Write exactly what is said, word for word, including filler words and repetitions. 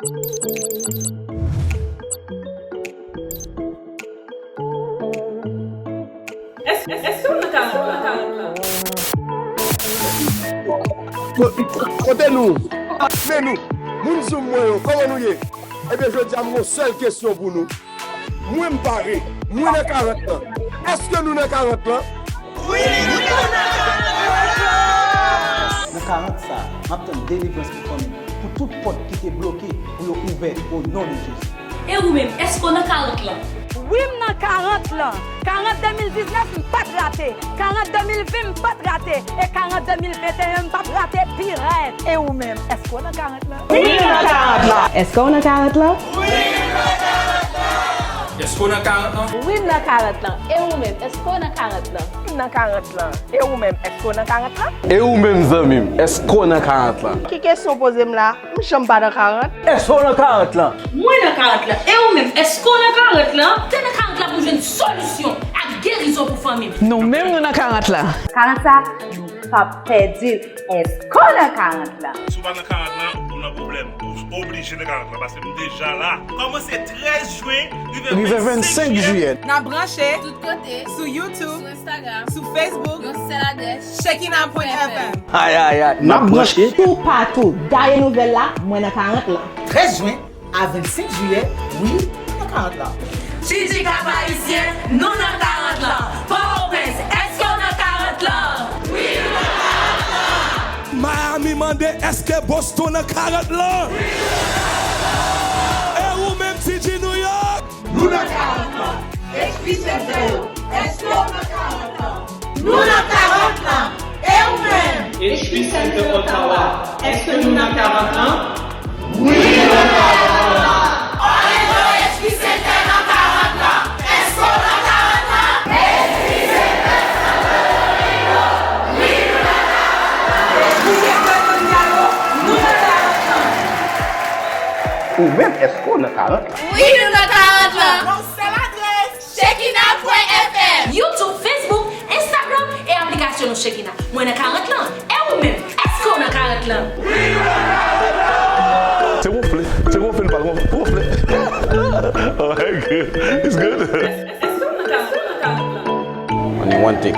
Èske w nan karant lan? Kote nou? Men nou, moun Zoom mwen yo, kòman nou ye? Ebyen, jodi a, m gen yon sèl kesyon pou nou. Mwen, m pare. Mwen nan karant lan. Èske nou nan karant lan? Wi, nou nan karant lan! Nan karant sa a, m ap tann delivrans pou fanmi m, pou tout pòt ki te bloke, pou yo ouvè, o non de Jezi. E ou menm, èske w nan karant lan? Wi, m nan karant lan. Karant de mil diznèf, m pa t rate. Karant de mil ven, m pa t rate. E karant de mil venteyen, m p ap rate pi rèd. E ou menm, èske w nan karant lan? Wi, m nan karant lan. Èske w nan karant lan? Wi, m nan karant lan. Èske w nan karant lan? Wi, m nan karant lan. E ou menm, èske w nan karant lan? M nan karant lan. E ou menm, èske w nan karant lan? E ou menm, zanmi m, èske w nan karant lan? Ki kesyon w poze m la? M janm pa nan karant. Èske w nan karant lan? Mwen nan karant lan. E ou menm, èske w nan karant lan? Te nan karant la pou jwenn solisyon ak gerizon pou fanmi m. Nou menm, nou nan karant la. Karant sa, nou p ap pèdi l. Èske w nan karant lan? Si w pa nan karant lan, ou nan pwoblèm. Ou oblije nan karant lan, paske m deja la. Kòmanse trèz jen, rive vennsenk jiyè. N ap branche tout kote, sou YouTube, sou Instagram, sou Facebook, yon sèl adrès, Shekinah pwen F M. Ay, ay, ay. N ap branche toupatou. Gaye nouvèl la, mwen nan karant lan. Trèz jen a vennsenk jiyè, wi, nou nan karant lan. Tchidji Kap Ayisyen, nou nan karant lan. Pòtoprens, èske w nan karant lan? Wi, nou nan karant lan. Miami mande, èske Boston nan karant lan? Wi, nou nan karant lan. E ou menm, T G New York? Nou nan karant lan. H P Center yo, èske w nan karant lan? Nou nan karant lan. E ou menm? H P Center Ottawa, èske nou nan karant lan? Wi, nou nan karant lan. Orlando, H P Center nan karant lan. Èske w nan karant lan? H P Center Santo Domingo, wi, nou nan karant lan. H P Center Santiago, nou nan karant lan. Ou menm, èske w nan karant lan? Wi, nou nan karant lan. Yon sèl adrès. Shekinah pwen F M. YouTube, Facebook, Instagram e aplikasyon nou Shekinah. Mwen nan karant lan. E ou menm? Èske w nan karant lan? Se wonfle. Se wonfle n pral wonfle. Alright, good. It's good. Èske w nan karant lan? Only one thing.